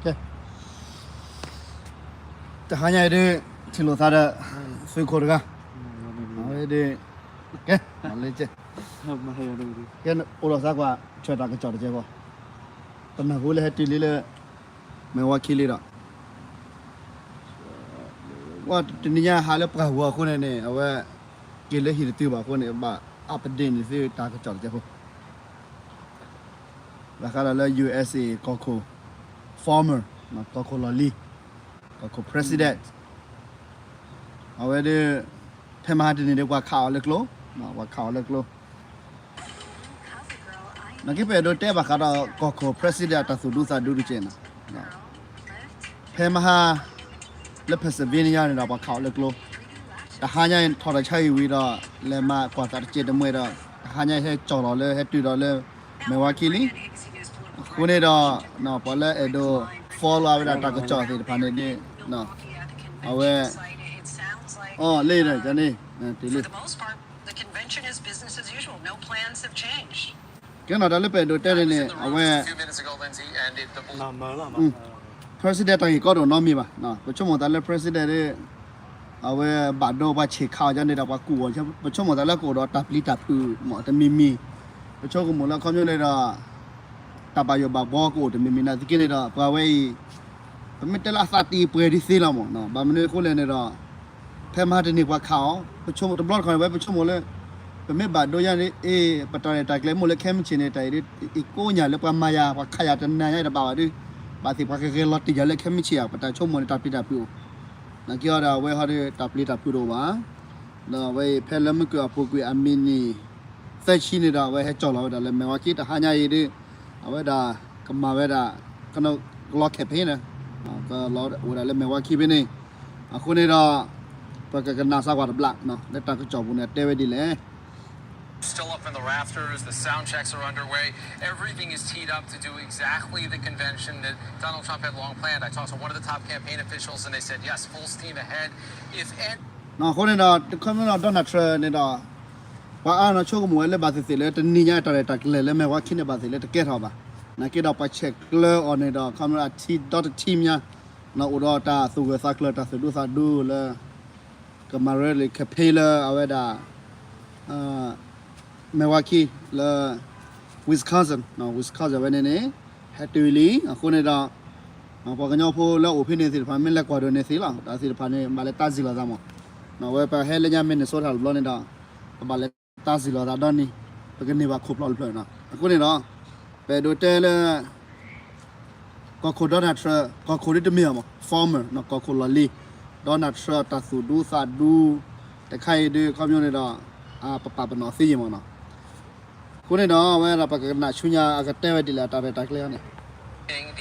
ကဲ, တဟါညါအံၤဒုး ထံၣ်လိာ်သးဒီး သုးခိၣ်တဂၤ, အဝဲဒုး, ကဲ, မၤလၢကဲ, ကဲ, အိၣ်ဒီးသးကွၢ် ဆၢတၢ်ကစီၣ်တကဲးဖိ, ပနၢ်ဟူလၢဟဲတုၤလံလၢ မဲၢ်ဝါခံလံဒီး တနံၤညါဟးလၢပှၢ်ဂီၤအဃိန့ၣ်န့ၣ် အဝဲ က့ၤလၢဟံၣ်တတုၤဘၣ်အဃိန့ၣ် ဘၣ် update န့ၢ်သုတၢ်ကစီၣ်တကဲးဖိ, ဘၣ်ဃးဒီးလၢ ယူၢ်အ့ၣ်စ့ၣ် ကီၢ်ခိၣ် former ကီၢ်ခိၣ်လီၢ်လံၤ, ကီၢ်ခိၣ် president အဝဲဒုး ဖဲမဟါတနံၤဒုး ပှၤခးအီၤလၢကျိ, ပှၤခးအီၤလၢကျိ နာ်က့ ပအဲၣ်ဒိးတဲဘၣ်ဃးဒီး ကီၢ်ခိၣ် president အတၢ်သူၣ်ဒူသးဒူတကဲးန့ၣ်, ဖဲမဟါ လၢ Pennsylvania န့ၣ်ဒီး ပှၤခးအီၤလၢကျိ, တဟါညါအံၤ ထီၣ်တၢ်ဆါဟံၣ်ဝံၤဒီး လဲၤမၤကွၢ်သးတကဲးတမှဲဒီး တဟါညါအံၤ ဟဲကၠီၣ်လီၤလၢ ဟဲတုၤဒီးလၢ မဲၢ်ဝါခံလံ, အဃိန့ၣ်ဒီး ပှၤလၢအဲၣ်ဒိး follow ဝဲဒၣ်တၢ်ကစီၣ်သ့ၣ်တဖၣ်န့ၣ်ဒုး အဝဲ အီၤလၢဒီးန့ၣ် တုၤလံ ကဲနီၤ တၢ်လၢပအဲၣ်ဒိးတဲန့ၣ်န့ၣ် အဝဲ president တၢ်ဂ့ၢ်ကီတအိၣ်နီတမံၤဘၣ်. ပဆိကမိၣ်သးလၢ president ဒ် အဝဲဘၣ်ဒိပှၤဆံးခးအီၤဒ်န့ၣ်ဒီး ပှၤကူၣ်အီၤ, ပဆိကမိၣ်သးလၢကအိၣ်ဒီးတၢ်ပျံၤတၢ်ဖုးမးတမံၤမံၤ, ပဆိကမိၣ်လၢခီဖျိန့ၣ်ဒီး တၢ်ဘၣ်ယိၣ်ဘၣ်ဘှီကအိၣ်တမံၤမံၤနာ်သက့န့ၣ်ဒီး ပှၤဝဲအံၤ ပမ့ၢ်တဲလၢအသးတအံၤပှဲၤဒ်သ့လီၤမး, ဘၣ်မနုၤအဃိလဲၣ်န့ၣ်ဒီး ဖဲမဟါတနံၤပှၤခးအီၤ, ပဆိကမိၣ်တဘျီတခီၣ်န့ၣ် ဝဲပဆိကမိၣ်လၢ ပမ့ၢ်ဘၣ်ဒိယါန့ၣ် အ့ ပတၢ်ရဲၣ်တၢ်ကျဲၤမိၣ်လၢခဲမုၢ်ဆ့ၣ်န့ၣ် တၢ်အံၤဒ်အံၤကိးညၣ်လၢပှၤမၤယၤ ပှၤခးယၤတနၤညါအံၤတဘၣ်ဘၣ်ဒုး, ဘၣ်သ့ၣ်ပှၤကဂဲၤလီၤတ့ၢ်ယၤလၢခဲမုၢ်ဆ့ၣ်ဧါ, ပတၢ်ဆိကမိၣ်န့ၣ် တၢ်ပျံၤတၢ်ဖုးအိၣ်, နာ်က့အီၤဒီးအဝဲဟီဒီး တၢ်ပျံၤတၢ်ဖုးတအိၣ်ဘၣ်. ဒီးအဝဲအံၤဖဲလၢမုၢ်ကွံာ်အပူၤကွံာ်အမံးနံး သၢဆံန့ၣ်ဒီး အဝဲဟဲကၠီၣ်လီၤဝဲဒၣ်လၢမဲၢ်ဝါခံ တဟါညါအံၤဒ် အဝဲဒၣ်ကမၤဝဲဒၣ် ကလီ campaign န့ၣ် ကလီဝဲဒၣ်လၢမဲၢ်ဝါခံဖဲန့ၣ်, အဃိန့ၣ်ဒီး ပကကနၣ်စၢ်ကွၢ်တဘျီ လၢတၢ်ကစီၣ်ပူၤန့ၣ် တဲဝဲဒ်လဲၣ်. Still up in the rafters, the sound checks are underway. Everything is teed up to do exactly the convention that Donald Trump had long planned. I talked to one of the top campaign officials and they said, yes, full steam ahead. If အဃိန့ၣ်ဒီး တခီမ့ၢ်ဒီး Donald Trump န့ၣ်ဒီး ပှၤအါနီၤဆိကမိၣ်ဝဲလၢဘၣ်သ့ၣ်သ့ၣ်လၢတနံၤညါတၢ်ရဲၣ်တၢ်ကျဲၤလၢမဲၢ်ဝါခံန့ၣ် ဘၣ်သ့ၣ်လၢတကဲထီၣ်ဘၣ်. နာ်က့ဒီးပှၤဆဲးကျၢအီၤန့ၣ်ဒီး ခီမ့ၢ်ဒီးအထံဒီတထံမး အိၣ်ဒီးတၢ်သူၣ်ဂၢၢ်သးကျၢၤ တၢ်သူၣ်ဒူသးဒူလၢ ကမၤရ့လံ campaign လၢအဝဲဒၣ် မဲၢ်ဝါခံ လၢ Wisconsin, Wisconsin ဝဲန့ၣ်န့ၣ် ဟဲတုၤလံ အဃိန့ၣ်ဒီး ပှၤကညီဖိလၢအိၣ်ဖဲန့ၣ်သ့ၣ်တဖၣ် မ့ၢ်လဲၤကွၢ်ဒိးန့ၢ်သ့လီၤ တၢ်သ့ၣ်တဖၣ်န့ၣ် ဘၣ်လဲၤတၢ်စံၣ်လီၤသးမး, ဝဲပဟဲလၢညါ Minnesota တဘျီန့ၣ်ဒီး ပဘၣ်လဲၤတၢ်စံၣ်လီၤသးဒီနံၤ ပကန့ၢ်ဘၣ်ခိၣ်ဖျီၣ်တဖျၢၣ်နီၤ, အဃိန့ၣ်ဒီး ပအဲၣ်ဒိးတဲလၢ ကီၢ်ခိၣ် Donald Trump ကီၢ်ခိၣ်ဒ်တမ့ၢ်အီၤမး former ကီၢ်ခိၣ်လီၢ်လံၤ Donald Trump တၢ်သူၣ်ဒူသးဒူ တခါအံၤဒ်ခီပညီန့ၣ်ဒီး ပပာ်ပနီၣ်သ့ယံာ်မးနီၤ, အဃိန့ၣ်ဒီး အဝဲဒၣ်ပကကနၣ်ဆူညါအကတဲဝဲဒ်လဲၣ် တၢ်ရဲၣ်တၢ်ကျဲၤန့ၣ်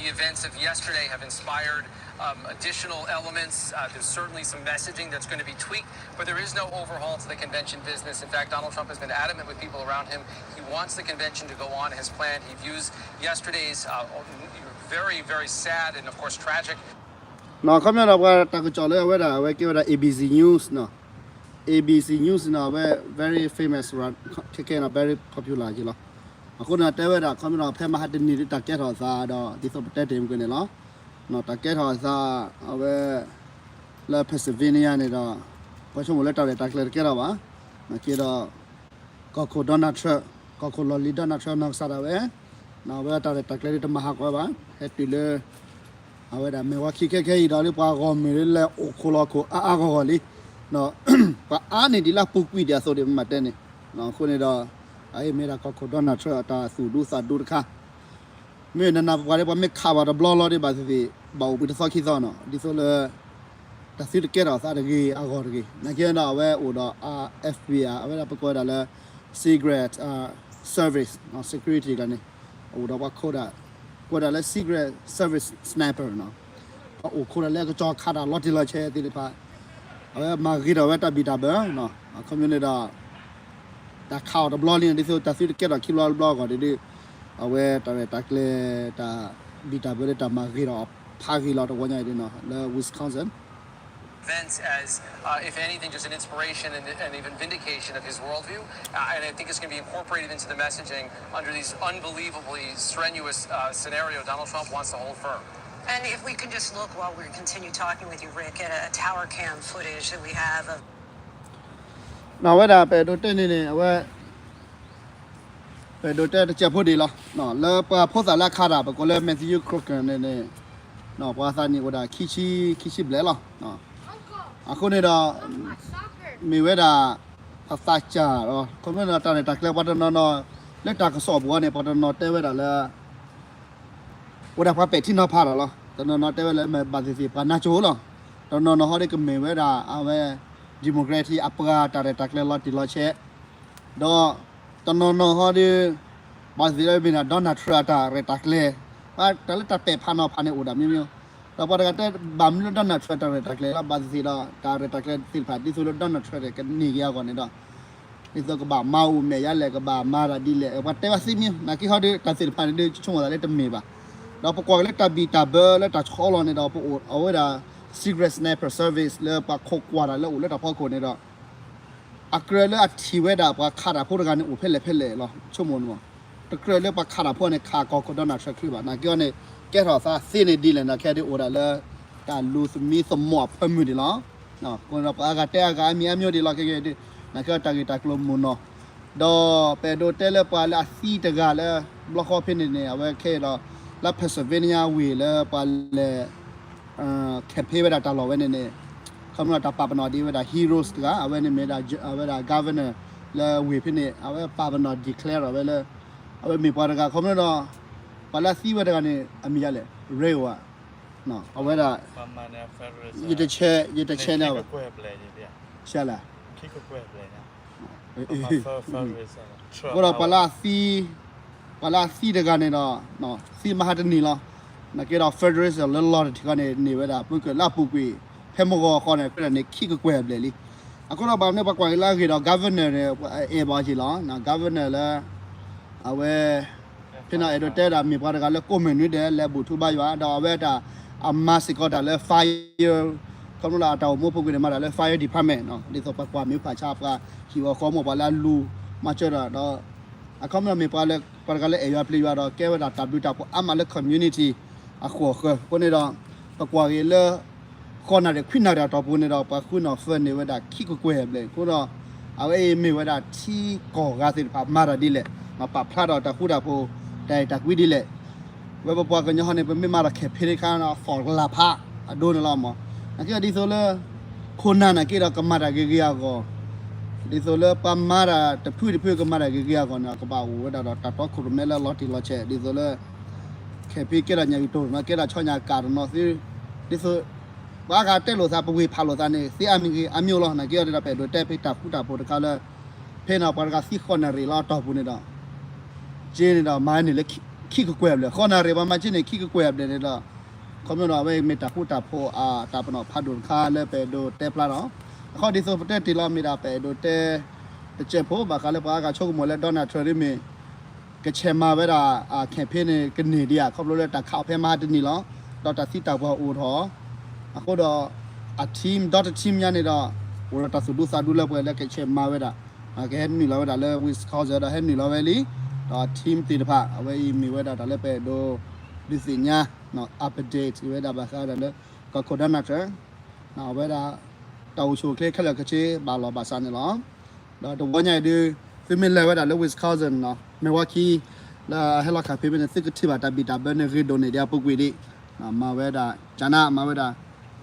The events of yesterday have inspired um, additional elements. Uh, there's certainly some messaging that's going to be tweaked, but there is no overhaul to the convention business. In fact, Donald Trump has been adamant with people around him. He wants the convention to go on as planned. He views yesterday's uh, very, very sad and, of course, tragic. နီၤ ခီပညီဒီးပှၤတၢ်ကစီၣ်လၢအဝဲဒၣ် အဝဲကဲဝဲဒၣ် ABC News နီၤ, ABC News နီၤ အဝဲ very famous ခဲခဲနီၤ very popular က့လီၤ, အဃိန့ၣ်တဲဝဲဒၣ် ခီပညီဒီး ဖဲမဟါတနံၤဒ်တၢ်ကဲထီၣ်အသးဒီး ဒ်သိးပတဲတ့ၢ်မုၢ်ကန့ၣ်လီၤ, တၢ်ကဲထီၣ်အသး အဝဲ လၢ Pennsylvania န့ၣ်ဒီး ပှၤဆိကမိၣ်လၢတၢ်ရဲၣ်တၢ်ကျဲၤတကဲထီၣ်ဘၣ်, နာ်က့ဒီး ကီၢ်ခိၣ် Donald Trump ကီၢ်ခိၣ်လီၢ်လံၤ Donald Trump နီၢ်ကစၢ်ဒၣ်ဝဲ နီၤ အဝဲတၢ်ရဲၣ်တၢ်ကျဲၤဒ်တမၤဟးဂီၤဝဲဘၣ် ဟဲတုၤလၢ အဝဲဒၣ်မဲၢ်ဝါခံခဲခဲအံၤဒီး လၢပှၤဂီၢ်မုၢ်လၢလဲၤအိၣ်ခိၣ်လီၤခိၣ်အါအါဂီၢ်ဂီၢ်လံ, ပှၤအါန့ၢ်ဒံးလၢအပူၤကွံာ်ဒံးအသိးဒံး မ့ၢ်မၤတဲန့ၣ်, အဃိန့ၣ်ဒီး အအံၤမ့ၢ်ဒၣ်ကီၢ်ခိၣ် Donald Trump အတၢ်သူၣ်ဒူသးဒူတခါ မ့ၢ်နနၢ်ပှၤဒ်ပှၤမ့ၢ်ခးဘၣ်တဘျီလီၤဒ်ဘၣ်သ့ၣ်သ့ၣ် ဘၣ်အိၣ်ဘှံးတသီခံသီနီၤ ဒ်သိးလၢ တၢ်သုတကဲထီၣ်သးတဂ့ၤအဂီၢ်တဂ့ၤ နာ်က့ဒီးအဝဲအိၣ်ဒီး FBI အဝဲဒၣ်ပကိးဝဲဒၣ်လၢ Secret Service security တဂၤန့ၣ် အအိၣ်ဒီးပှၤခိးဒၣ် ကိးဒၣ်လၢ Secret Service sniper နီၤ ပှၤအိၣ်ခိးဒၣ်လၢကစီၤခးတၢ်လီၤတံၢ်လီၤဆဲးသ့ၣ်တဖၣ် အဝဲမၤဂ့ၤထီၣ်ဝဲတၢ်ဘံၣ်တၢ်ဘၢနီၤ အခီပညီန့ၣ်ဒီး တၢ်ခးအီၤတဘျီလံ ဒ်သိးတၢ်သုတကဲထီၣ်ခံဘျီတဘျီအဂီၢ်ဒ် အဝဲတၢ်ရဲၣ်တၢ်ကျဲၤ တၢ်ဘံၣ်တၢ်ဘၢလၢတၢ်မၤဂ့ၤထီၣ်အဖးဂ့ၤလီၤတဝီညါအံၤဒ်နီၤ လၢ Wisconsin events as, uh, if anything, just an inspiration and, and even vindication of his worldview. Uh, and I think it's going to be incorporated into the messaging under these unbelievably strenuous uh, scenario. Donald Trump wants to hold firm. And if we can just look while we continue talking with you, Rick, at a tower cam footage that we have of နဝဲဒၣ် ပအဲၣ်ဒိးတဲန့ၣ်န့ၣ် အဝဲ ပအဲၣ်ဒိးတဲတစဲးဖိဒံးလီၤ. လၢပှၤဖိသၣ်လၢအခးတၢ် ပကိးလၢ Matthew Croker န့ၣ်န့ၣ် ပှၤသးနံၣ်အိၣ်ဒၣ်ခံဆံ ခံဆံဘျဲၣ်လီၤ. အဃိန့ၣ်ဒီး မ့ၢ်ဝဲဒၣ် ပသးစၢ်ဒီး ခီဖျိဒီးတၢ်ရဲၣ်တၢ်ကျဲၤ ပှၤတနီၤနီၤ လၢတၢ်ကစီၣ်ပူၤန့ၣ် ပှၤတနီၤတဲဝဲဒၣ်လၢ အိၣ်ဒၣ်ပှၤပဲာ်ထံနီၤဖးဒီးလီၤ. တနီၤနီၤတဲဝဲလၢမ့ၢ်ဘၣ်သ့ၣ်သ့ၣ် ပှၤနါစိၤလီၤ. တနီၤနီၤဟီဒ်ကမ့ၢ်ဝဲဒၣ်အဝဲ democratic အပှၤတၢ်ရဲၣ်တၢ်ကျဲၤလီၤတံၢ်လီၤဆဲး ဒီးတနီၤနီၤဟီဒ် ဘၣ်သ့ၣ်သ့ၣ်လၢမ့ၢ်ဒၣ် Donald Trump အတၢ်ရဲၣ်တၢ်ကျဲၤ တၢ်လၢတၢ်ပဲာ်ဖးနီၤဖးန့ၣ်အိၣ်ဒၣ်မ့ၢ်မ့ၢ် ဒီးပှၤတဂၤတဲဘၣ်မနုၤလၢ Donald Trump တၢ်ရဲၣ်တၢ်ကျဲၤလီၤ ဘၣ်သ့ၣ်သ့ၣ်ဒီးတၢ်ရဲၣ်တၢ်ကျဲၤသ့ၣ်တဖၣ် ဒ်သိးလၢ Donald Trump န့ၣ် ကန့ၢ်က့ၤအဂီၢ်န့ၣ်ဒီး ဒ်သိးကဘၣ်မၤအိၣ်မဲာ်ယါလဲၣ် ကဘၣ်မၤတၢ်ဒ်လဲၣ် ပှၤတဲဘၣ်သ့မ့ၢ် နာ်က့ဟီဒ်တၢ်သ့ၣ်တဖၣ်န့ၣ်ဒ် ဆိကမိၣ်သးလၢတမ့ၢ်ဘၣ်. ဒီးပကွၢ်က့ၤလၢတၢ်ဘံၣ်တၢ်ဘၢလၢတၢ်ဆီလီၤန့ၣ်ဒီး ပအိၣ်အဝဲဒၣ် Secret Sniper Service လၢပှၤခိးကွၢ်တၢ်လၢအိၣ်လၢတၢ်ဖီခိၣ်န့ၣ်ဒီး အကြၢးလၢအထံၣ်ဝဲဒၣ်ပှၤခးတၢ်ဖိတဂၤန့ၣ် အိၣ်ဖဲလဲၣ်ဖဲလဲၣ်လီၤ ဆိကမိၣ်န့ၣ်မး တကြၢးလၢပှၤခးတၢ်ဖိန့ၣ် ခးကီၢ်ခိၣ် Donald Trump ချံဘၣ် နာ်က့အီၤန့ၣ် ကဲထီၣ်သးသ့န့ၣ်ဒ်လဲၣ်န့ၣ် ခဲဒ်အိၣ်ဒၣ်လၢ တၢ်လူၤသမံသမိးအဖၢမုၢ်ဒံးလီၤ. အဃိဒီးပှၤအါဂၤတဲအါဂၤအါမံၤအါမျိၤဒံးလီၤ ခဲကဲဒ် နာ်က့အီၤတၢ်ဂ့ၢ်တၢ်ကျိၤမုၢ်နီၤ ဒီးပအဲၣ်ဒိးတဲလၢပှၤလၢအသံတဂၤလၢ ဘျီဃီဖဲန့ၣ်န့ၣ် အဝဲခဲအံၤဒီး လၢ Pennsylvania ဝ့ၢ်လၢပှၤလဲၤ campaign ဝဲဒၣ်တၢ်လီၢ်ဝဲန့ၣ်န့ၣ် ခီဖျိတၢ်ပာ်ပနီၣ်ဒံးဝဲဒၣ် heroes တဂၤ အဝဲန့ၣ်မ့ၢ်ဒၣ် အဝဲဒၣ် governor လၢဝ့ၢ်ဖဲန့ၣ် အဝဲပာ်ပနီၣ် declare ထီၣ်ဝဲလၢ အဝဲမ့ၢ်ပှၤတဂၤ ခီဖျိဒီး ပှၤလၢအသံဝဲတဂၤန့ၣ် အမံၤဒ်လဲၣ် Ray ဧါ အဝဲဒၣ် ယတဆဲ ယတဆဲန့ၣ်ဘၣ် ဆဲလဲၣ် အဃိဒီးပှၤလၢအသံ ပှၤလၢအသံတဂၤန့ၣ်ဒီး သံမဟါတနံၤလီၤ. နာ်က့ဒီး federal လၢလီၢ်တထံၣ်ဃီန့ၣ် န့ၢ်ဝဲဒၣ် ပူၤကၢၣ်လၢအပူၤကွံာ် ဖဲမုၢ်ဂီၤဃီန့ၣ် ဖဲဒၣ်န့ၣ် ခံကကွဲၢ်ဘျဲၣ်လံ. အဃိဒီးဘၣ်မနုၤပှၤကွၢ်က့ၤလၢအဂ့ၢ်ဒီး governor န့ၣ် အဲၣ်ဘၣ်က့ၤလီၤ. governor လၢ အဝဲ ဖဲန့ၣ်အဲၣ်ဒိးတဲဒၣ်မ့ၢ်ပှၤတဂၤလၢကိးမုၢ်နွံဒဲး လဲၤဘူၣ်ထူဘါယွၤ ဒီးအဝဲတၢ် အမၤစ့ၢ်ကီးတၢ်လၢ fire ခီဖျိလၢအတၢ်အိၣ်မူအပူၤကွံာ်န့ၣ် မၤတၢ်လၢ fire department ဒ်သိးပှၤကွၢ်မ့ၢ်ဖးဆါ ပှၤဟံၣ်အီၣ်ဃီမ့ၢ် ပှၤလၢအလူၤမၤစၢၤတၢ်ဒီး အခီပညီမ့ၢ်ပှၤလၢ ပှၤတဂၤလၢအဲၣ်ယွၤပျံၤယွၤဒီး ကဲဝဲဒၣ်တၢ်ဘျုးတၢ်ဖှိၣ်အါမးလၢ community အဃိအဃၢၤ အဃိန့ၣ်ဒီး ပကွၢ်က့ၤလၢ ဃိးနၣ်ရံၣ်ခွံနၣ်ရံၣ်အတီၢ်ပူၤန့ၣ်ဒီး ပှၤဃုနီၣ် fund န့ၢ်ဝဲဒၣ်ခံကကွဲၢ်ဘျဲၣ် အဃိဒီး အဝဲအံၤမ့ၢ်ဝဲဒၣ်ထံကီၢ်ဂၤသ့ၣ်တဖၣ်မၤတၢ်ဒ်လဲၣ် ပာ်ဖျါထီၣ်တၢ်ဃူတၢ်ဖိး တၢ်အဲၣ်တၢ်ကွံဒ်လဲၣ် ဝဲပပှၤကညီဟီန့ၣ် ပမ့ၢ်မၤဒီး campaign တခါန့ၣ် သီၣ်ကလာ်ဖးအဒိန့ၣ်လီၤမး နာ်က့ဒ်သိးလၢ ခိၣ်နၢ်နာ်က့ဒီး ကမၤတၢ်ဂ့ၤဂ့ၤအဂီၢ် ဒ်သိးလၢပှၤမၤတၢ်တဖုတဖုကမၤတၢ်ဂ့ၤဂ့ၤအဂီၢ်န့ၣ် ကဘၣ်အိၣ်ဝဲဒၣ်ဒီးတၢ်တီခိၣ်ရိၣ်မဲလၢလီၤတံၢ်လီၤဆဲး ဒ်သိးလၢ campaign ကဲထီၣ်ညၣ်ကတိၤ ကဲထီၣ်ဆီညၣ်ကၣ်တနီၤသု ဒ်သိး ပှၤဂၤတဲလိာ်သး ပဝ့ၢ်ဖးလိာ်သးန့ၣ် သ့အါမံၤဂ့ၤအါမံၤလီၤ နာ်က့အီၤဒီးပအဲၣ်ဒိးတဲဖဲတၢ်ဃူတၢ်ဖိးတခါလၢ ဖဲန့ၣ်ပှၤတဂၤသံဃိးနၣ်ရံၣ်လီၤအတီၢ်ပူၤန့ၣ်ဒီး က့န့ၣ်ဒီးမၤန့ၢ်လၢခံကကွဲၢ်ဘျဲၣ် ဃိးနၣ်ရံၣ်ပှၤမၤက့န့ၢ်ခံကကွဲၢ်ဘျဲၣ်န့ၣ်ဒီး ခီဖျိဒီးအဝဲမ့ၢ်တၢ်ဃူတၢ်ဖိးအတၢ်ပနီၣ်ဖးဒိၣ်တခါလၢပအဲၣ်ဒိးတဲဖျါဒီး အခီဒ်သိးပတဲတ့ၢ်လီၤမ့ၢ်ဒၣ်ပအဲၣ်ဒိးတဲ တစဲးဖိဘၣ်ဃးလၢပှၤအါဂၤဆိကမိၣ်လၢ Donald Trump ဒ်မ့ၢ် ကဆဲးမၤဝဲဒၣ် campaign န့ၣ် ကန့ၢ်ဒံးဧါ ခီဖျိလၢတၢ်ခးအီၤဖဲမဟါတနံၤလီၤ ဒီးတၢ်သံတၢ်ပှၢ်အိၣ်ထီၣ် အဃိဒီး အ team ဒီတ team ညါန့ၣ်ဒီး အိၣ်ဒီးတၢ်သူၣ်ဒူသးဒူလၢပှဲၤလၢကဆဲးမၤဝဲဒၣ် ကဟဲနုာ်လီၤဝဲဒၣ်လၢ Wisconsin ဒီးဟဲနုာ်လီၤဝဲလံ ဒီးအ team သ့ၣ်တဖၣ် အဝဲအံၤမ့ၢ်ဝဲဒၣ်တၢ်လၢပအဲၣ်ဒိး ဒုးသ့ၣ်ညါ update ဝဲဒၣ်ဘၣ်ဃးဒီးလၢ ကီၢ်ခိၣ် Donald Trump အဝဲဒၣ် တၢ်အိၣ်ဆူၣ်အိၣ်ချ့ခဲလၢာ်ခဲဆ့ဘၣ်လီၤဘၣ်စးန့ၣ်လီၤ. ဒီးတဝီညါအံၤဒုး သုမ့ၢ်လဲၤဝဲဒၣ်လၢ Wisconsin နီၤ Milwaukee လၢအဟဲလီၤခးဖံးဖဲန့ၣ် သုကထံၣ်ဘၣ်တၢ်ဘံၣ်တၢ်ဘၢန့ၣ် ဂ့ၤဒိၣ်န့ၢ်ဒံးအပူၤကွံာ်ဒံး မၤဝဲဒၣ် ကနၣ် မၤဝဲဒၣ်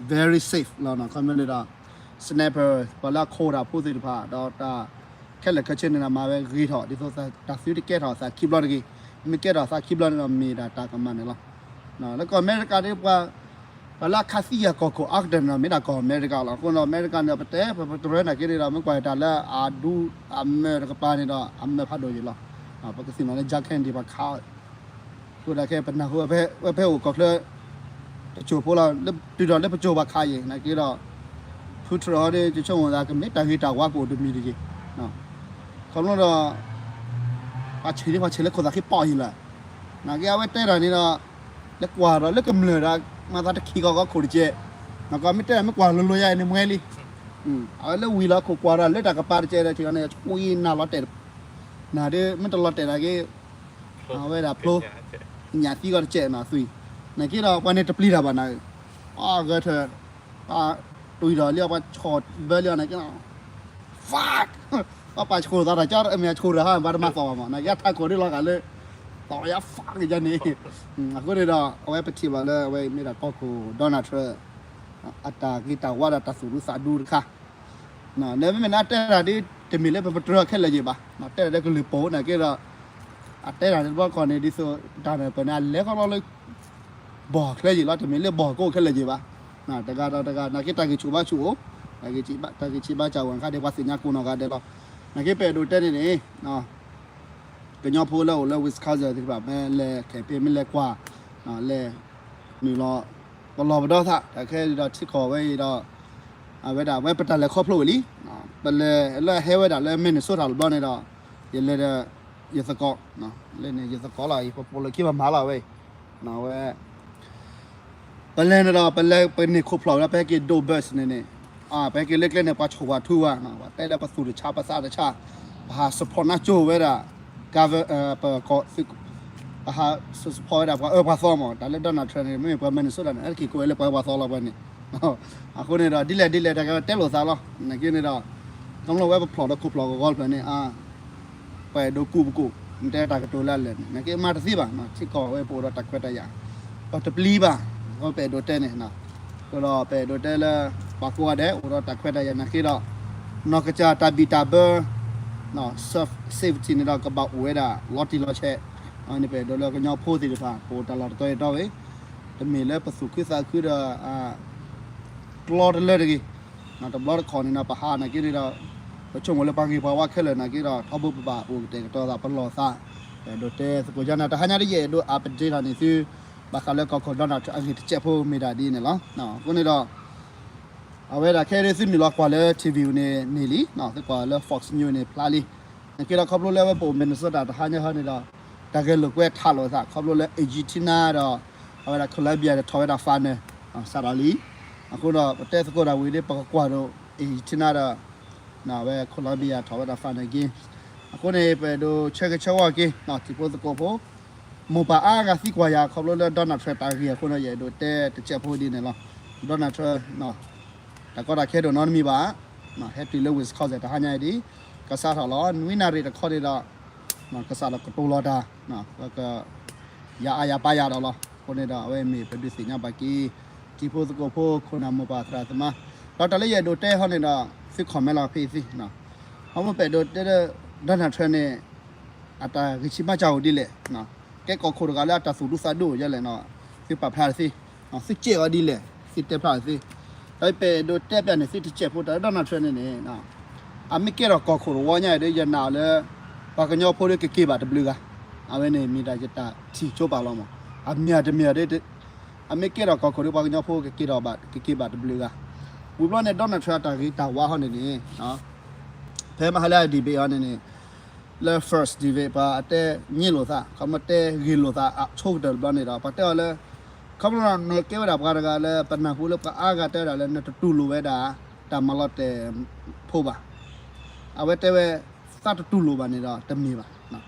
very safe လီၤနီၤ ခီမ့ၢ်န့ၣ်ဒီး sniper ပှၤလၢအခိးတၢ်ဖိသ့ၣ်တဖၣ် ဒီးတၢ်ခဲလၢာ်ခဲဆ့န့ၣ်ဒီး မၤဝဲဂ့ၤထီၣ် ဒ်သိးတၢ်သုတကဲထီၣ်သးခံဘျီတဂ့ၤ မ့ၢ်ကဲထီၣ်သးခံဘျီန့ၣ်ဒီး မ့ၢ်ဒၣ်တၢ်ကမၣ်န့ၣ်လီၤ. လၢကီၢ်အမဲရကၤဒ်ပှၤ ပှၤလၢအခးသံယာ်ကီၢ်ခိၣ်အါကတၢၢ်န့ၣ်ဒီး မ့ၢ်ဒၣ်ကီၢ်အမဲရကၤလီၤ. အဃိဒီးအမဲရကၤန့ၣ်ဒီး ပတဲပတြၢၤနာ်က့န့ၣ်ဒီး မ့ၢ်ကွၢ်တၢ်လၢအဒူအမၢၢ်တကပၤန့ၣ်ဒီး အမၢၢ်ဖးဒိၣ်ယံာ်လီၤ. ပကသ့ၣ်နီၣ်လၢ ကၠါခဲန့ၣ်ဒ်ပှၤခး အဃိဒၣ်ခဲပနၢ်ဟူ ဝဲဖဲအိၣ်ကီၢ်ချၢ တစိၢ်ဖိလီၤ တုၤဒီးလၢပစိၢ်ဘၣ်ခးယံာ် နာ်က့ဒီး ဖုထြၢၣ်ဟီဒ် ယဆိကမိၣ်သး ကမ့ၢ်တၢ်ဂ့ၤတၢ်ဝါကအိၣ်တမံၤတယံာ် ခီဖျိဒီး ပှၤဆံးဒ်ပှၤဆံးလၢခိၣ်သးဃ့ပီၣ်ယံာ်လီၤ. နာ်က့အဝဲတဲတၢ်န့ၣ်ဒီး လၢကွၢ်ဒီးလၢကမျၢၢ်ဒီး မၤသးတခံးကီးကီးခိၣ်တကဲး နကီမ့ၢ်တဲမ့ၢ်ကွၢ်လိၤလိၤယါအံၤန့ၣ် မွဲလံ အဝဲလၢဝံၤလီၤခိၣ်ကွၢ်ဒီးလၢတၢ်ကပၤတကဲးဒီး ထံၣ်အီၤန့ၣ် ကွံနၤလီၤတဲာ် နၤဒ်မ့ၢ်တလီၤတဲာ်နာ်က့ အဝဲဒၣ်ဖျိ ညၣ်သံကီးတကဲးနီၤ သွံၣ် နာ်က့ဒီး ပှၤန့ၣ်တပျံၤတၢ်ဘၣ်နၤ, အဂဲၤထၢၣ်, ပှၤတွံၢ်ဒီးလံ ပှၤဆီၣ်ဘၢလံအီၤနာ်က့, fuck, ပှၤပာ်ဆှိၣ်သးတၢ်ကၠီ မ့ၢ်အဆှိၣ်တၢ်ဟါ ပှၤတမၤသီၣ်ဘၣ်မး နာ်က့အထးခိၣ်ဒ်လီၤဂာ်လၢ သီၣ်ယါ fuck ယါန့ၣ်, အဃိန့ၣ်ဒီး အဝဲပထံၣ်ဘၣ်လၢအဝဲမ့ၢ်ဒၣ်ကီၢ်ခိၣ် Donald Trump အတၢ်ဂ့ၤတၢ်ဝါဒီးတၢ်သူၣ်ဒူသးဒူတခါ နမ့မ့ၢ်နတဲတၢ်ဒ် တမ့ၢ်လၢပပတြၢၤခဲလၢာ်ယံၤဘၣ်, တဲတၢ်လၢကလုၢ်ပူၤနာ်က့ဒီး အတဲတၢ်န့ၣ်တဘျီခီန့ၣ် ဒ်သိးတၢ်န့ၣ် ပန့ၣ်အလဲၤခီလီၤလၢ ဘီၣ်ချဲယံၤလီၤ, တမ့ၢ်လၢဘီၣ်ကိးခဲလၢာ်ယံၤဘၣ်, တဂၤဒီးတဂၤ နာ်က့တၢ်ဂံၢ်ဆူၣ်ဘါဆူၣ်အိၣ်, တၢ်ဂံၢ်ဆံးဘါစၢ်အိၣ် ခါဒ်ပှၤသ့ၣ်ညါကိးနီၢ်ဂၤဒဲးလီၤ, နာ်က့ပအဲၣ်ဒိးတဲန့ၣ်န့ၣ် ကညီဖိလၢအိၣ်လၢ Wisconsin သ့ၣ်တဖၣ် မ့ၢ်လဲၤ campaign မ့ၢ်လဲၤကွၢ် လဲၤနုာ်လီၤ ပလီၢ်ပဒီသး တၢ်ခဲအံၤဒီးထံကီၢ်ဝဲအံၤဒီး အဝဲဒၣ်ဝဲပတၢ်လဲၤခီဖျိဝံၤလံ, ပလဲၤလၢအဟဲဝဲဒၣ်လၢ Minnesota တဘျီန့ၣ်ဒီး ယလဲၤဒီး ယသကိး, လၢန့ၣ်ယသကိးလီၤ ယပပိာ်လၢခံပမၤလီၤဝဲအံၤ, ဝဲ ပလဲၤန့ၣ်ဒီး ပလဲၤပန့ၢ်ခိၣ်ဖျီၣ်ဝဲဒၣ် ပဟဲက့ၤဒိး bus န့ၣ်န့ၣ်, ပဟဲက့ၤလၢကျဲန့ၣ် ပှၤဆိၣ်ပှၤထူဝဲ, ပှၤတဲလၢပသူၣ်တဆါပသးတဆါ, ပဟး support နၢကၠိဝဲဒၣ် governor ပကီၢ် ပဟး support ဝဲဒၣ်ပှၤအၢပှၤသီမး, တၢ်လၢ Donald Trump န့ၣ် မ့မ့ၢ်ပှၤ Minnesota န့ၣ် ဟဲက့ၤကိးဝဲလၢပှၤအၢပှၤသီလီၤပှၤန့ၣ်, အဃိန့ၣ်ဒီး ဒ်လဲၣ်ဒ်လဲၣ် တၢ်ကတဲလိာ်သးလီၤ, နာ်က့န့ၣ်ဒီး ခီဖျိဝဲပဖျီၣ်ဒီးခိၣ်ဖျီၣ်ကဂီၤဖျၢၣ်န့ၣ် ပအဲၣ်ဒိးကူးပကိၣ် နတဲတၢ်ကတိၤလၢအလဲၣ်န့ၣ် နာ်က့မၤတသ့ဘၣ်, ထံကီၢ်ဝဲပအိၣ်ဒီးတၢ်ခွဲးတၢ်ယာ်, ပတပျံၤဘၣ်, ပအဲၣ်ဒိးတဲန့ၣ်, အဃိဒီးပအဲၣ်ဒိးတဲလၢ ပှၤကိးဂၤဒဲး အိၣ်ဒီးတၢ်ခွဲးတၢ်ယာ်နာ်က့ဒီး နီၢ်ကစၢ်တၢ်ဘံၣ်တၢ်ဘၢ safety န့ၣ်ဒီး ကဘၣ်အိၣ်ဝဲဒၣ် လီၤတံၢ်လီၤဆဲး, န့ၣ်ပအဲၣ်ဒိးလၢကညီဖိသ့ၣ်တဖၣ် ပအိၣ်တၢ်လီၢ်တတီၤအတီၤဝဲ, တမ့ၢ်လၢပသူၣ်ခုသးခုဒီး ကျီတလၢတဂ့ၤ, တဘျီတခီၣ်န့ၣ်ဒီး ပဟးနာ်က့န့ၣ်ဒီး ပဆိကမိၣ်လၢပှၤဂ့ၤပှၤဝါခဲလၢာ်နာ်က့ဒီး ထီဘိပဘၣ်အိၣ်ကတဲာ်ကတီၤသးပလီၢ်သး, အဲၣ်ဒိးတဲသကိးယါန့ၣ် တဟါညါဒ်ယအဲၣ်ဒိး update ထီၣ်န့ၣ်သု, ဘၣ်ဃးလၢကီၢ်ခိၣ် Donald Trump အဂ့ၢ်တစဲးဖိမ့ၢ်ဒၣ်ဒ်န့ၣ်လီၤ. အဃိန့ၣ်ဒီး အဝဲဒၣ်ခဲအံၤသုနုာ်လီၤကွၢ်လၢ ထံၣ်ဝံၤန့ၣ်န့ၢ်လံ, သုကွၢ်လၢ Fox News န့ၣ်ဖျါလံ, နာ်က့ဒီးခီဖျိလၢအဝဲပအိၣ် Minnesota တဟါညါဟီန့ၣ်ဒီး တၢ်ဂဲၤလိာ်ကွဲထးလိာ်သး ခီဖျိလၢ Argentina ဒီး အဝဲဒၣ် Colombia ဒီးထီၣ်ဝဲဒၣ် final စးထီၣ်လံ, အဃိဒီးပတဲသကိးတၢ်ဝံၤဒီး ပကကွၢ်ဒီး Argentina ဒီး အဝဲ Colombia ထီၣ်ဝဲဒၣ် final game, အဃိန့ၣ် ပအဲၣ်ဒိးဆၢဂ့ၤဆၢဝါက့ၤ တံၤဖိသကိးဖိ မိၢ်ပၢ်အါဂၤသံကွၢ်ယၤ ခီဖျိလၢ Donald Trump တၢ်ဂ့ၢ်အဃိန့ၣ် ယအဲၣ်ဒိးတဲတစဲးဖိဒ်န့ၣ်လီၤ. Donald Trump တၢ်ကီတၢ်ခဲဒိၣ်နီတမံၤဘၣ်, ဟဲတုၤလၢ Wisconsin တဟါညါအံၤဒ် ကစးထီၣ်လီၤ နွံနၣ်ရံၣ်တခီန့ၣ်ဒီး ကစးထီၣ်ကတိၤလီၤတၢ်, ပက ယၤအါယၤပါယၤဒီးလီၤ. အဃိန့ၣ်ဒီး အဝဲမ့ၢ်ပဒုးသ့ၣ်ညါဘၣ်က့ၤ တံၤဖိသကိးဖိ ခိၣ်နၢ်မိၢ်ပၢ်သရၣ်သမါ, ဒီးတၢ်လၢယအဲၣ်ဒိးတဲဟီန့ၣ်ဒီး သု comment လီၤဖဲအံၤသ့, အမ့ၢ်ပအဲၣ်ဒိးတဲ Donald Trump န့ၣ် အတၢ်ဂံၢ်ဆံးဘါစၢ်အိၣ်ဒ်လဲၣ်, ကဲကီၢ်ခိၣ်တဂၤလၢအတၢ်သူၣ်ဒူသးဒူအိၣ်ဒ်လဲၣ်, သုပာ်ဖျါတသ့, သုကဲအီၤဒ်လဲၣ် သုတဲဖျါတသ့, ဒီးပအဲၣ်ဒိးတဲပျးန့ၣ် သုတစဲးဖိတၢ်လၢ Donald Trump န့ၣ်န့ၣ် အမ့ၢ်ကဲထီၣ်ကီၢ်ခိၣ်တဝီညါအံၤဒီး ယနာ်လၢ ပှၤကညီဖိဒီးကက့ၤဘၣ်တဘျုးဂၤ, အဝဲန့ၣ်မ့ၢ်ဒၣ်ယတၢ်ထံၣ်ကၠိပာ်လီၤမး, အမ့ၢ်တမ့ၢ်ဒီး အမ့ၢ်ကဲထီၣ်ကီၢ်ခိၣ်ဒီး ပှၤကညီဖိကက့ၤထီၣ်ဘၣ် ကက့ၤဘၣ်တဘျုးဂၤ, ဝံၤဘျီန့ၣ် Donald Trump အတၢ်ဂ့ၤတၢ်ဝါဟီန့ၣ်န့ၣ် ဖဲမဟါလၢအ debate ဟီန့ၣ်န့ၣ် လၢ first debate ပှၤတဲညံလိာ်သး ခီမ့ၢ်တဲဂ့ၤလိာ်သးအဆိကတၢၢ်တဘျီန့ၣ်ဒီး ပှၤတဲအီၤလၢ ခီဖျိနကဲဝဲဒၣ်ပှၤတဂၤလၢ ပနၢ်ဟူလၢပှၤအါဂၤတဲဝဲဒၣ်လၢ နတတူၢ်လိာ်ဝဲဒၣ် တၢ်မၤလီၤတဲာ်ဖိဘၣ်. အဝဲတဲဝဲ သးတတူၢ်လိာ်ဘၣ်န့ၣ်ဒီး တမ့ၢ်ဘၣ်.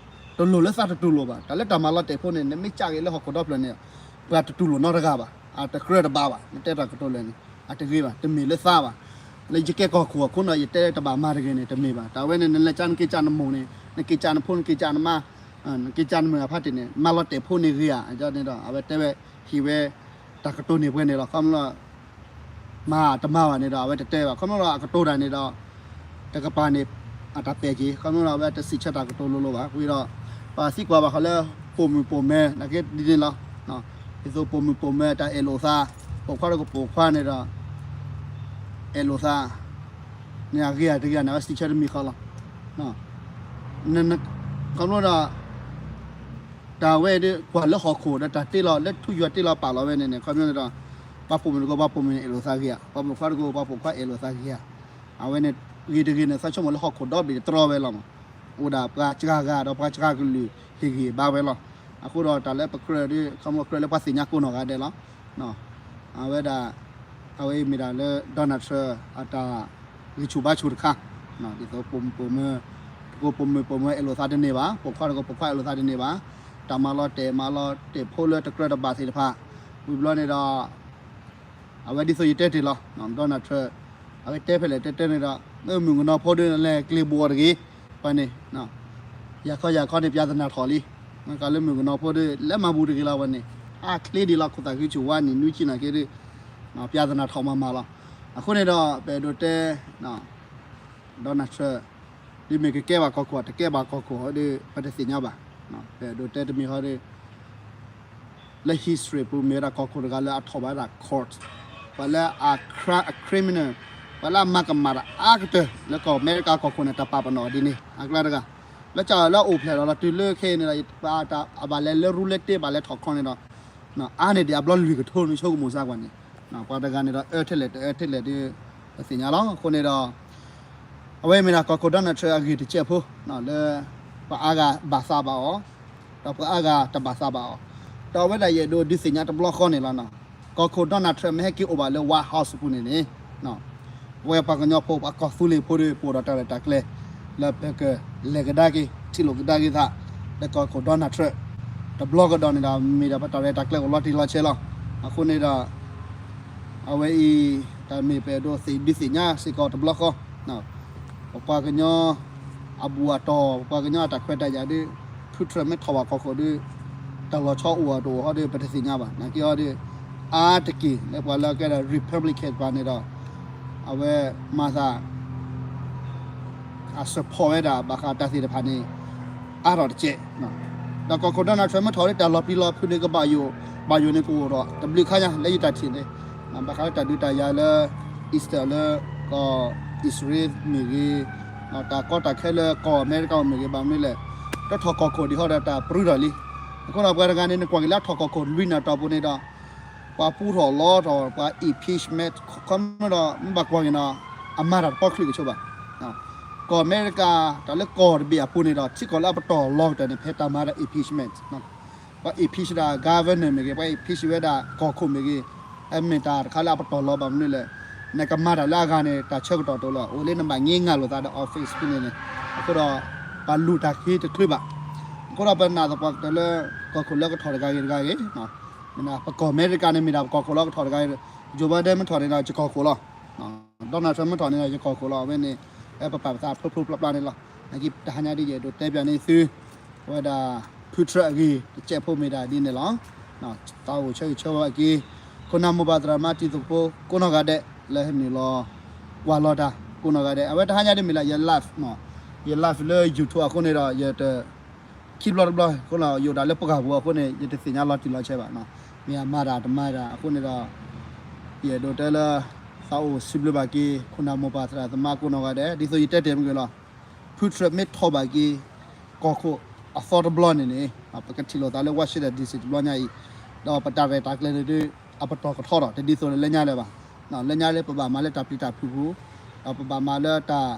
တလိၣ်လၢသးတတူၢ်လိာ်ဘၣ်. တၢ်လၢတၢ်မၤလီၤတဲာ်ဖိန့ၣ် နမ့ၢ်ကးက့ၤလၢဟီၣ်ခိၣ်ဒီဖျၢၣ်န့ၣ် ပှၤတတူၢ်လိာ်နီတဂၤဘၣ်. အတကြၢးတဘၣ်ဘၣ်. နတဲတၢ်ကတိၤလဲၣ်န့ၣ် အတဂ့ၤဘၣ်. တမ့ၢ်လၢသးဘၣ်. လၢယကဲကီၢ်ခိၣ်အခိၣ်န့ၣ် ယတဲတဘၣ်မၤတဂ့ၤန့ၣ် တမ့ၢ်ဘၣ်. တၢ်ဝဲန့ၣ် နလဲၤကးနက့ၤကးနမိၢ်န့ၣ် နက့ၤကးနဖိ နက့ၤကးနမါ နက့ၤကးနမုၣ်အဖါတံၢ်န့ၣ် မၤလီၤတဲာ်ဖိန့ၣ်ဂ့ၤဧါ. အန့ၣ်ဒီး အဝဲတဲဝဲ ဟ့ၣ်ဝဲ တၢ်ကတိၤန့ၢ်ပှဲၤန့ၣ်လီၤ. ခီဖျိ မၤတမၤဘၣ်န့ၣ်ဒီး အဝဲတတဲဘၣ်. ခီဖျိလၢအကတိၤတၢ်န့ၣ်ဒီး တကပၤန့ၣ် အတၢ်ပဲာ်က့ၤ. ခီဖျိလၢအဝဲတစံးဆၢတၢ်ကတိၤ လိၤလိၤဘၣ်. ဝံၤဒီး ပှၤသံကွၢ်ဘၣ်ဃီလၢ ပိာ်မုၣ်ပိာ်မၢၤ နာ်က့ဒ်န့ၣ်လီၤ. ဒ်သိးပိာ်မုၣ်ပိာ်မၢၤ တၢ်အဲၣ်လိာ်သး ပိာ်ခွါတကပိာ်ခွါန့ၣ်ဒီး အဲၣ်လိာ်သး န့ၣ်အဂ့ၤဧါတဂ့ၤဧါန့ၣ် အဝဲစံးဆၢတမံၤဃီလီၤ. ခီဖျိဒီး တၢ်ဝဲဒၣ် ကွၢ်လၢဟီၣ်ခိၣ်ဒီးတၢ်တ့လီၤ လၢထူယွၤတ့လီၤပာ်လီၤဝဲန့ၣ်န့ၣ် ခီဖျိန့ၣ်ဒီး ပှၤပိာ်မုၣ်တကပိာ်ခွါ ပိာ်မုၣ်န့ၣ်အဲၣ်လိာ်သးဂ့ၤဧါ, ပှၤပိာ်ခွါတကပိာ်ခွါ ပိာ်ခွါအဲၣ်လိာ်သးဂ့ၤဧါ. အဝဲန့ၣ် ဂ့ၤတဂ့ၤန့ၣ် သးဆိကမိၣ်လၢဟီၣ်ခိၣ်ဒီဘ့ၣ်တြီဝဲလီၤမး. အိၣ်ဒၣ်ပှၤစှၤဂၤဒီးပှၤစှၤကလုာ်ဟ့ၣ်ဂံၢ်ဘါဝဲလီၤ. အဃိဒီးတၢ်လၢပကြၢးဒီး ခီဖျိကြၢးလၢပှၤသ့ၣ်ညါကိးနီၢ်ဂၤဒဲးလီၤ. အဝဲဒၣ် အဝဲအံၤမ့ၢ်ဒၣ်လၢ Donald Trump အတၢ်ဂံၢ်ဆူၣ်ဘါဆူၣ်တခါ, ဒ်သိးပိာ်မုၣ်ပိာ်မၢၤ တကပိာ်မုၣ်ပိာ်မၢၤအဲၣ်လိာ်သးတန့ၢ်ဘၣ်, ပိာ်ခွါတကပိာ်ခွါအဲၣ်လိာ်သးတန့ၢ်ဘၣ်, တၢ်မၤလီၤတဲာ်မၤလီၤတဲာ်ဖိလၢတကြၢးတဘၣ်သ့ၣ်တဖၣ် ဝံၤဘျီန့ၣ်ဒီး အဝဲဒ်သိးယတဲတ့ၢ်လီၤ Donald Trump အဝဲတဲဖဲလဲၣ်တဲတဲန့ၣ်ဒီး မုၣ်ကနီၤဖိဒုးလဲၤကျ့ၤဘိးအီၤတဂ့ၤ ပှၤန့ၣ် ယၤခီယၤခီန့ၣ် ပျၢ်သနာ်ထီၣ်လံ မ့ၢ်ကလၢမုၣ်ကနီၤဖိဒုး လဲၤမၤဘူးတဂ့ၤလီၤ ပှၤန့ၣ် အါချ့ဒံးလီၤ ခိၣ်သးခုဆူၣ်ဝါန့ၣ် နွံကံနၤက့ဒုး ပျၢ်သနာ်ထီၣ်မၤမၤလီၤ အဃိန့ၣ်ဒီး ပအဲၣ်ဒိးတဲ Donald Trump ဒ်မ့ၢ်ကကဲဘၣ်ကီၢ်ခိၣ် တကဲဘၣ်ကီၢ်ခိၣ်ဟီဒုး ပတသ့ၣ်ညါဘၣ် ပအဲၣ်ဒိးတဲတမံၤဟီဒုး လၢ history ပူၤမ့ၢ်ဝဲဒၣ်ကီၢ်ခိၣ်တဂၤလၢအထီၣ်ဘၣ်ဝဲဒၣ် court ပှၤလၢအ cri- criminal ပှၤလၢအမၤကမၣ်တၢ်အါကတၢၢ် လၢကီၢ်အမဲရကၤကီၢ်ခိၣ်န့ၣ် တၢ်ပာ်ပနီၣ်ဒ်န့ၣ် အကျါတဂၤ လၢကလၢအိၣ်ဖျဲၣ်လီၤလီၤတုၤလၢခဲအံၤန့ၣ်ဒီး အဘၣ်လဲၤလၢရူလၢတ့ဘၣ်လဲၤထီၣ်ခီန့ၣ်ဒီး အါန့ၢ်ဒံးအဘျီလွံၢ်ကထိမ့ၢ်ဆိကမိၣ်စၢ်ကွၢ်န့ၣ် ပှၤတဂၤန့ၣ်ဒီးအၢထဲလဲၣ်တအၢထဲလဲၣ်ဒ် ပသ့ၣ်ညါလီၤ အဃိန့ၣ်ဒီး အဝဲမ့ၢ်ဒၣ်ကီၢ်ခိၣ် Donald Trump အဂ့ၢ်တစဲးဖိ လၢ ပှၤအါဂၤဘၣ်သးဘၣ်အီၤ ဒီးပှၤအါဂၤတဘၣ်သးဘၣ်အီၤ ဒီးအဝဲဒၣ်ယအဲၣ်ဒိးဒုးသ့ၣ်ညါတဘျီဃီန့ၣ်လီၤ ကီၢ်ခိၣ် Donald Trump မ့ၢ်ဟဲက့ၤအိၣ်ဘၣ်လၢ White House အပူၤန့ၣ်န့ၣ် ပဝဲပှၤကညီဖိ ပှၤကီၢ်သူလ့ၤဖိဒီး ပအိၣ်ဒီးတၢ်ရဲၣ်တၢ်ကျဲၤ လၢပကလဲၤကဒါက့ၤ ထံၣ်လိာ်ကဒါက့ၤသး လၢကီၢ်ခိၣ် Donald Trump တဘျီကဒီးန့ၣ်ဒီး မ့ၢ်ဒၣ်ပတၢ်ရဲၣ်တၢ်ကျဲၤအိၣ်လီၤတံၢ်လီၤဆဲးလီၤ အဃိန့ၣ်ဒီး အဝဲအံၤ တၢ်မ့ၢ်ပအဲၣ်ဒိးသ့ၣ်ဒုးသ့ၣ်ညါစ့ၢ်ကီးတဘျီဃီ ပပှၤကညီ အဘူၣ်အတီၢ် ပပှၤကညီအတၢ်ခွဲးတၢ်ယာ်ဒုး ဖုထြၢးမ့ၢ်ထီၣ်ဘၣ်ကီၢ်ခိၣ်ဒုး တၢ်လီၤဆီအိၣ်အတအိၣ်ဟီဒုး ပတသ့ၣ်ညါဘၣ် နာ်က့ဟီဒုး အါတက့ၢ်လၢပှၤလၢကဲဒၣ် Republican ပှၤန့ၣ်ဒီး အဝဲမၤသး အ support ဝဲဒၣ်ဘၣ်ဃးတၢ်သ့ၣ်တဖၣ်န့ၣ် အါထီၣ်တကဲး ဒီးကီၢ်ခိၣ် Donald Trump မ့ၢ်ထီၣ်ဒုး တၢ်လီၤပျံၤလီၤဖုးန့ၣ် ကဘၣ်ယိၣ် ဘၣ်ယိၣ်န့ၣ်ကအိၣ်ဒီး တဘျုးခါညါ လၢယတၢ်ထံၣ်န့ၣ် ဘၣ်ဃးလၢတၢ်ဒုးတၢ်ယၤလၢ Eastern လၢ ကီၢ်အံၣ်စရ့လးမ့ၢ်ဂ့ၤ တၢ်ကီတၢ်ခဲလၢကီၢ်အမဲရကၤမ့ၢ်ဂ့ၤ ဘၣ်မနုၤလဲၣ် တထီၣ်ကီၢ်ခိၣ်ဒံးဟီဒီးတၢ်ပြူထီၣ်လံ အဃိဒီးပှၤတဂၤန့ၣ် နကွၢ်က့ၤလၢအထီၣ်ကီၢ်ခိၣ်လွံၢ်နၢ်တီၢ်ပူၤန့ၣ်ဒီး ပှၤပူထီၣ်လီထီၣ် ပှၤ impeachment ခီမ့ၢ်ဒီး မ့ၢ်ဘၣ်ကွၢ်က့ၤနီၤ အမၤတၢ်တပီချံကဆိဘၣ် ကီၢ်အမဲရကၤ တၢ်လၢကီၢ်တဘ့ၣ်အပူၤန့ၣ်ဒီး ထံကီၢ်လၢအပတီၢ်လီကတၢၢ်န့ၣ် ဖဲတၢ်မၤတၢ် impeachment ပှၤ impeach ဒၣ် governor မ့ၢ်ဂ့ၤ ပှၤ impeach ဝဲဒၣ်ကီၢ်ခိၣ်မ့ၢ်ဂ့ၤ အမ့ၢ်တၢ်တခါလၢအပတီၢ်လီဘၣ်မနုၤလဲၣ် နကမၤတၢ်လၢအဂၤန့ၣ် တၢ်ဆၢကတီၢ်တအိၣ်လီၤ အိၣ်လၢနဘၣ်င့ငၢ်လိာ်သးဒီး office ဖဲန့ၣ်န့ၣ် အဃိဒီး ပှၤလူၤတၢ်က့ၤတချုးဘၣ် အဃိဒီးပနာ်သပှၢ်ကတၢၢ်လၢ ကီၢ်ခိၣ်လၢကထီၣ်တဂၤဂ့ၤတဂၤဂ့ၤ ပကီၢ်အမဲရကၤန့ၣ်မ့ၢ်ဒၣ်ပကီၢ်ခိၣ်လီၤ ကထီၣ်တဂၤဂ့ၤ Joe Biden မ့ၢ်ထီၣ်န့ၣ်ဒီး ယကီၢ်ခိၣ်လီၤ Donald Trump မ့ၢ်ထီၣ်န့ၣ်ဒီး ယကီၢ်ခိၣ်လီၤ အဝဲန့ၣ် ပပာ်ပသးဖျိဖျိဖျါဖျါန့ၣ်လီၤ နာ်က့တဟါညါဒ်ယအဲၣ်ဒိးတဲပၠးန့ၣ်သု အဝဲဒၣ် ဖုထြၢးအဂ့ၢ်တစဲးဖိမ့ၢ်ဒၣ်ဒ်န့ၣ်လီၤ သးအိၣ်ဆၢဂ့ၤဆၢဝါဘၣ်က့ၤ ခိၣ်နၢ်မိၢ်ပၢ်သရၣ်သမါတံၤသကိးဖိကိးနီၢ်ဂၤဒဲး လၢဟဲနုာ်လီၤ ကွၢ်လီၤတၢ်ကိးနီၢ်ဂၤဒဲး အဝဲတဟါညါဒ်မ့ၢ်လၢယ live ယ live လၢ YouTube အဃိန့ၣ်ဒီး ယတ ခံဘျီတဘျီ အဃိလီၤ ယအိၣ်ဒၣ်လၢပှၢ်ပူၤအဃိန့ၣ် ယတသ့ၣ်ညါလီၤတံၢ်လီၤဆဲးဘၣ် မ့ၢ်အမၤတၢ်တမၤတၢ်အဃိန့ၣ်ဒီး ယအဲၣ်ဒိးတဲလၢ သးအိၣ်စံးဘျုးဘၣ်က့ၤ ခိၣ်နၢ်မိၢ်ပၢ်သရၣ်သမါကိးနီၢ်ဂၤဒဲး ဒ်သိးယတဲတ့ၢ်မ့ၢ်ဂ့ၤလီၤ ဖုထြၢးမ့ၢ်ထီၣ်ဘၣ်က့ၤ ကီၢ်ခိၣ်အသီတဘျီန့ၣ်န့ၣ် ပကထံၣ်လိာ်သးလၢ Washington D C တဘျီညါအံၤ ဒီးပတၢ်ရဲၣ်တၢ်ကျဲၤန့ၣ်ဒုး အပတီၢ်ကထီထီၣ် တဒ်သိးလၢညါလၢၤဘၣ် လၢညါလၢပဘၣ်မၤလၢတၢ်ပျံၤတၢ်ဖုးပူၤ ဒီးပဘၣ်မၤလၢတၢ်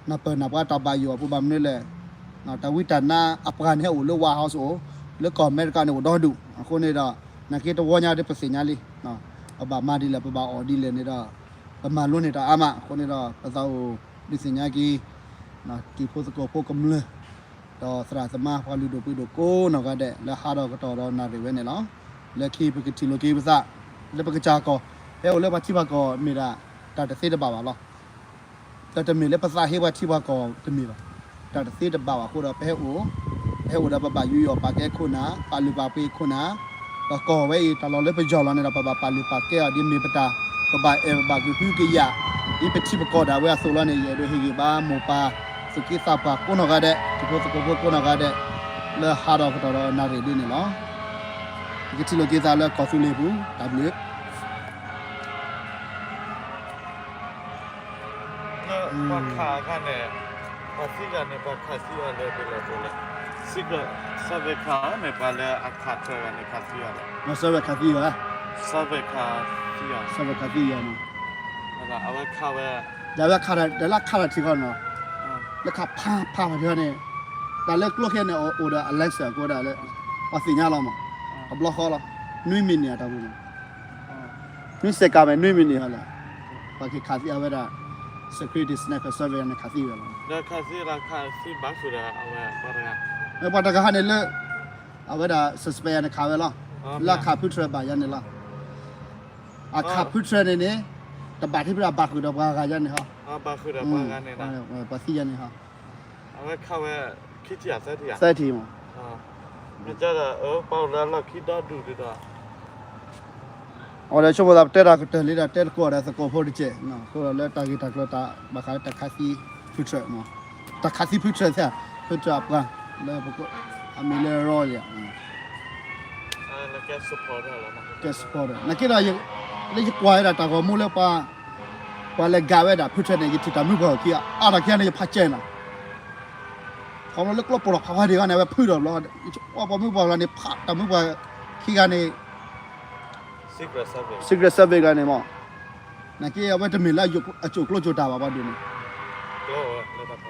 နၢ်ပၢၢ်နၢ်ပှၤတၢ်ဘၣ်ယိၣ်အပူၤဘၣ်မနုၤလဲၣ် တၢ်ဝံတၢ်နါအပှၤန့ၣ်ဟဲအိၣ်လၢ White House အိၣ် လၢကီၢ်အမဲရကၤန့ၣ်အိၣ်ဒီဒူၣ် အဃိန့ၣ်ဒီး နာ်က့တဝီညါဒ်ပသ့ၣ်ညါလံ ပဘၣ်မၤဒ်လဲၣ် ပဘၣ်အီၣ်ဒ်လဲၣ်န့ၣ်ဒီး ပမၤလိန့ၢ်တၢ်အါမး အဃိန့ၣ်ဒီး ပသးအိၣ်ဒုးသ့ၣ်ညါက့ၤ တံၤဖိသကိးဖိကမျၢၢ် ဒီးသရၣ်သမါပှၤလုၢ်ဒိၣ်ပှ့ၤဒိၣ်ကိးနီၢ်ဂၤဒဲး လၢဟးဒီးကတီၢ်ဒီးနၣ်ရံၣ်ဝဲန့ၣ်လီၤ. လၢခံပကထံၣ်လိာ်က့ၤပသး လၢပကစၢ်ကီၢ် ဟဲအိၣ်လၢပှၤထံပှၤကီၢ်မ့ၢ်ဒၣ် တၢ်တသ့တဘၣ်ဘၣ်လီၤ. ဒီးတမ့ၢ်လၢပသးဟ့ပှၤထံပှၤကီၢ်တမ့ၢ်ဘၣ်. တၢ်တသ့တဘၣ်ဘၣ်အဃိဒီး ပဟဲအိၣ် ပဟဲအိၣ်ဒီးပဘၣ်ယူးယီၣ်ပာ်ကဲခိၣ်နၢ် ပာ်လုၢ်ပာ်ပှ့ၤခိၣ်နၢ် ဒီးကီၢ်ဝဲအံၤ တၢ်လီၢ်လၢပယီၢ်လီၤန့ၣ်ဒီး ပဘၣ်ပာ်လုၢ်ပာ်ကဲအီၤ ဒ်မ့ၢ်ပတၢ် ပဘၣ်အဲၣ်ပဘၣ်ကဟုကယာ် ဒ်ပထံပကီၢ်ဒၣ်ဝဲအသိးလီၤန့ၣ် ယအဲၣ်ဒိးဟ့ၣ်ဂံၢ်ဘါမိၢ်ပၢ် သူၣ်က့သးပှၢ်ကိးနီၢ်ဂၤဒဲး တံၤဖိသကိးဖိကိးနီၢ်ဂၤဒဲး လၢဟးဒီးကတီၢ်ဒီးနၣ်ရံၣ်ဒ်န့ၣ်လီၤ. ပကထံၣ်လိာ်က့ၤသးလၢကီၢ်သူလ့ၤပူၤ တၢ်ဘျုး ပှၤခးအခါန့ၣ် ပှၤသံဂၤန့ၣ် ပှၤခးသံအီၤလၢပလီၢ်ပူၤလဲၣ်. စၢ်ဝဲခးန့ၣ် ပှၤလၢအခးထွဲဂၤန့ၣ် ခးသံအီၤလဲၣ်. စၢ်ဝဲခးသံအီၤ, စၢ်ဝဲခးသံအီၤ, အဝဲခးဝဲ, ဒီးဝဲခးတၢ် ဒီးလၢခးတၢ်ထံၣ်ခီနီၤ, လၢခးဖးဖးဖးထံၣ်ခီန့ၣ်, တၢ်လၢကျိၣ်ခဲန့ၣ် အိၣ်ဒီး Alexa ကိးဝဲဒၣ်လၢ ပှၤသ့ၣ်ညါလီၤမး, တဘျီဃီလီၤ, နွံမံးနံးအတၢ်ပူၤန့ၣ် နွံစဲးကၤမဲာ် နွံမံးနံးဟီလဲၣ်, ပှၤက့ၤခးသံအဝဲဒၣ် security sniper survey န့ၣ်ခးသံဝဲလီၤ. ပှၤတဂၤဟးန့ၣ်လၢ အဝဲဒၣ် suspect န့ၣ်ခးဝဲလီၤ. လၢအခးဖုထြဲးဘၣ်ယါန့ၣ်လီၤ. အခးဖုထြဲးန့ၣ်န့ၣ် တဘၣ်ထံၣ်ဖုထြဲး ဘၣ်ဃုာ်ဒီးပှၤဂၤယါန့ၣ်ဟီ, ပှၤသံယါန့ၣ်ဟီ, သၢထံၣ်မး. အဝဲဆိကမိၣ်သး ပတဲတၢ်ကတၢၢ်လံဒီးတဲတကိးဒီးသကိးဖိတကဲး, အဃိဒီးလၢတၢ်ဂ့ၢ်တၢ်ကျိၤတၢ်ဘၣ်ဃးလၢတၢ်ခးသံဖုထြဲးမး, တၢ်ခးသံဖုထြဲးသ့ၣ်, ဖုထြဲးအပှၤ လၢပကိး အမံၤလၢရီလံ ကဲစဖီၣ် နာ်က့ဒီး လၢယကွၢ်ဝဲဒၣ်တၢ်ဂီၤမူလၢပှၤ ပှၤလဲၤကးဝဲဒၣ်ဖုထြဲးန့ၣ် ယထံၣ်တၢ်မုၢ်ပှၢ်ခံဂၤ, အါတၢ်ခံဂၤန့ၣ် ယဖးကဲနီၤ, ခီဖျိလၢကျိပိာ်ထီၣ်ဖးဖးဒံးဂီၢ်န့ၣ် အဝဲဖုထီၣ်ဘျီ, ပှၤမုၢ်ပှၢ်လီၤန့ၣ် ဖးတၢ်မုၢ်ပှၢ်ခံဂၤန့ၣ် Secret Service ဂၤန့ၣ်မး, နာ်က့အဝဲတမ့ၢ်လၢအကၠိၣ်ကျိကၠိၣ်တၢ်ဘၣ်ပှၤဒုးန့ၣ်,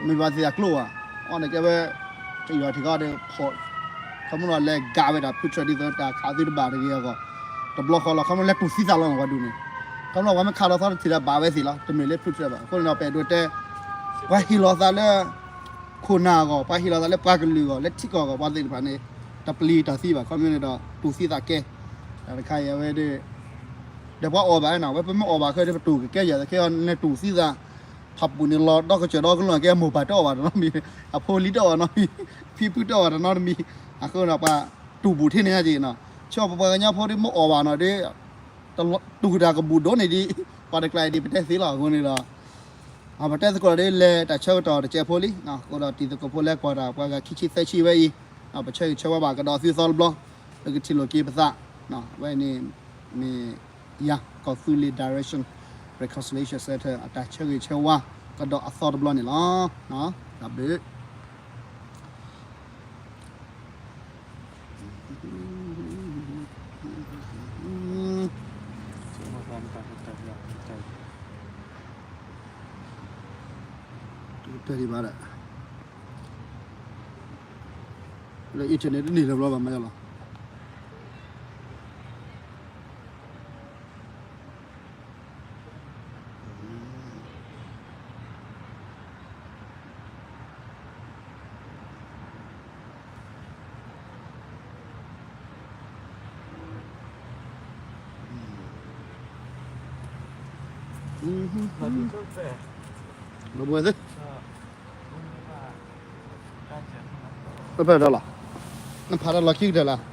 မ့ၢ်ဘၣ်သ့ၣ်အကျိၣ်ဘၣ်, အီၣ်နာ်က့အဝဲ ကယီၤထံးကီၢ်ဒီး ခီဖျိလၢလဲၤကးဝဲဒၣ်ဖုထြဲးဒ်သိး တၢ်ခးသံတဘၣ်တဂ့ၤအဂီၢ်, တဘျီဃီလီၤ ခီဖျိလဲၤတူၢ်သံသးလီၤမးပှၤဒုးန့ၣ်, ခီဖျိပှၤမ့ၢ်ခးလီၤသီတထံၣ်ဒီးဘၣ်ဝဲသ့ၣ်လီၤ, တမ့ၢ်လၢဖုထြဲးဘၣ်, အဃိန့ၣ်ဒီးပအဲၣ်ဒိးတဲ ပှၤဟ့ၣ်လီၤသးလၢ ခိၣ်နၢ်အဂီၢ်, ပှၤဟ့ၣ်လီၤသးလၢပှၤကလုာ်အဂီၢ်, လၢထံကီၢ်အဂီၢ်, ပှၤသ့ၣ်တဖၣ်န့ၣ် တပျံၤတၢ်သံဘၣ်, ခီဖျိန့ၣ်ဒီးတူၢ်သံသးကဲ, တၢ်တခါအံၤအဝဲဒၣ် ဒီးပှၤအီၣ်ဘၣ်နီၤ, အဝဲပမ့ၢ်အီၣ်ဘၣ်ခဲဒီး ပတူၢ်ကကဲယၤသခဲအီၤ နတူၢ်သံသး, ဖးပူၤန့ၣ်လီၤဒီကစၢၢ်ဒီကလုာ်ကဲ မိၢ်ပၢ်တအီၣ်ဘၣ်တနီတမံၤ, အဖိလံၤတအီၣ်ဘၣ်နီတမံၤ, ဖံဖုတအီၣ်ဘၣ်တနီတမံၤ, အဃိဒီးပှၤတူၢ်ဘူၣ်ထံန့ၣ်က့နီၤ, ဆိပပှၤကညီဖိဒ်မ့ၢ်အီၣ်ဘၣ်နီၤဒီး တူၢ်တၢ်ကဘူၣ်ဒိၣ်န့ၢ်ဒံး, ပှၤတကျါအံၤဒ်ပတဲသ့လီၤ, အဃိန့ၣ်ဒီး ပတဲသကိးဒီးလဲၤတၢ်ဆၢကတီၢ်တစဲးဖိလံ, အဃိဒီးတံၤသကိးဖိလၢကွၢ်တၢ် ပှၤဂၤခံဆံသၢဆံဝဲအံၤ, ပဆၢဂ့ၤဆၢဝါဘၣ်ကဒီးသုသီတဘျီ, ပကထံၣ်လိာ်က့ၤပသး, ဝဲန့ၣ်မ့ၢ်ယၤ ကီၢ်သူလ့ၤ Direction Reconciliation Center အတၢ်ဆၢဂ့ၤဆၢဝါကဒီးအသီတဘျီန့ၣ်လီၤ. တၢ်ဘျုး တၢ်ဒံးဘၣ်ဒီး လၢ internet တန့ၢ်လၢၤဘျီဘၣ်မးလီၤ. လၢပှဲၤသ့, လၢပှဲၤဒီးလီၤ, နဖးဒီးလီၤခံကတၢၢ်လၢ